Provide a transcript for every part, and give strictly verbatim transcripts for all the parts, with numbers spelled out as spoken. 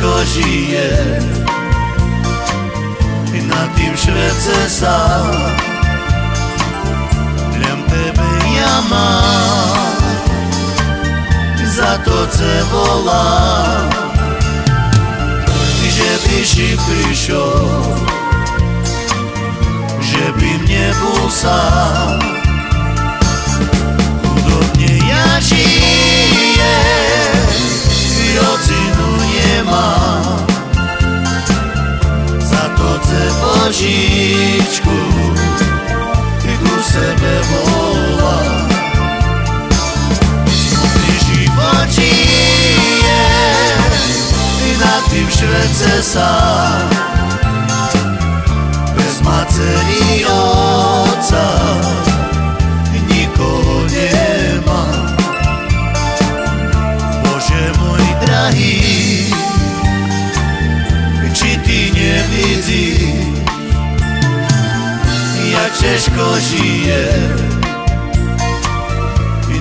Тяжко жиє на тым швеце сам, лем тебе я мам, за то це волам, же бы ши пришол, же бы м не бул сам. Удобнє я жиє, родзину нємам, за то це пожичку ку себе волам. Смутни живот жиє на тым швеце сам, без мацери, оца, никого нємам. Боже мой драги, чи ты нє видзиш, як тяжко жиє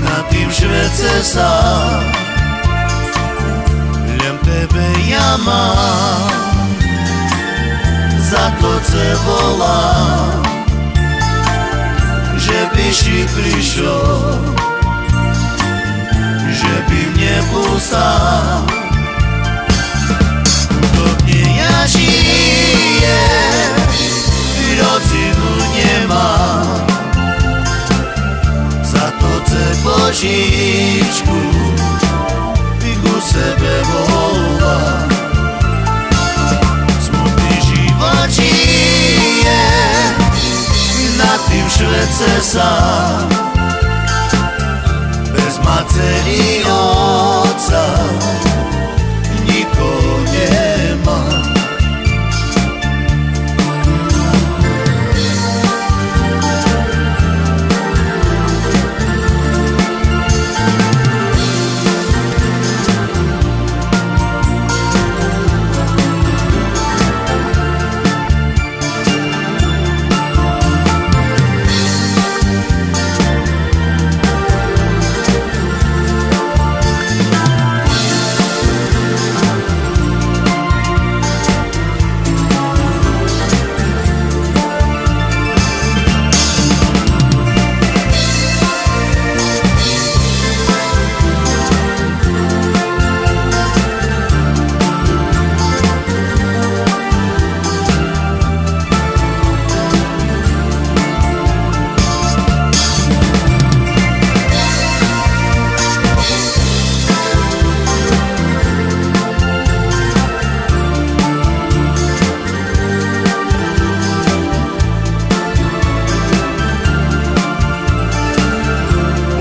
на тым швеце сам, лем тебе я мам, за то це волам, же бы ши пришол, же бы м не бул сам. Удобнє я жиє, родзину нємам, за то це пожичку ку себе волам. Смутни живот жиє на тым швеце сам, без мацери, оца, никого нємам.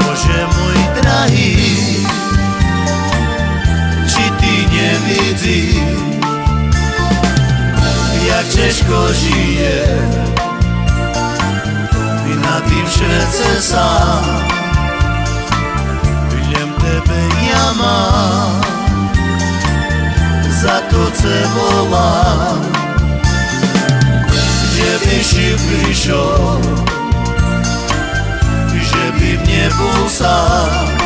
Боже мой драги, чи ты нє видзиш, як тяжко жиє на тым швеце сам, лем тебе я мам, за то це волам, же бы ши пришол, же бы м не бул сам.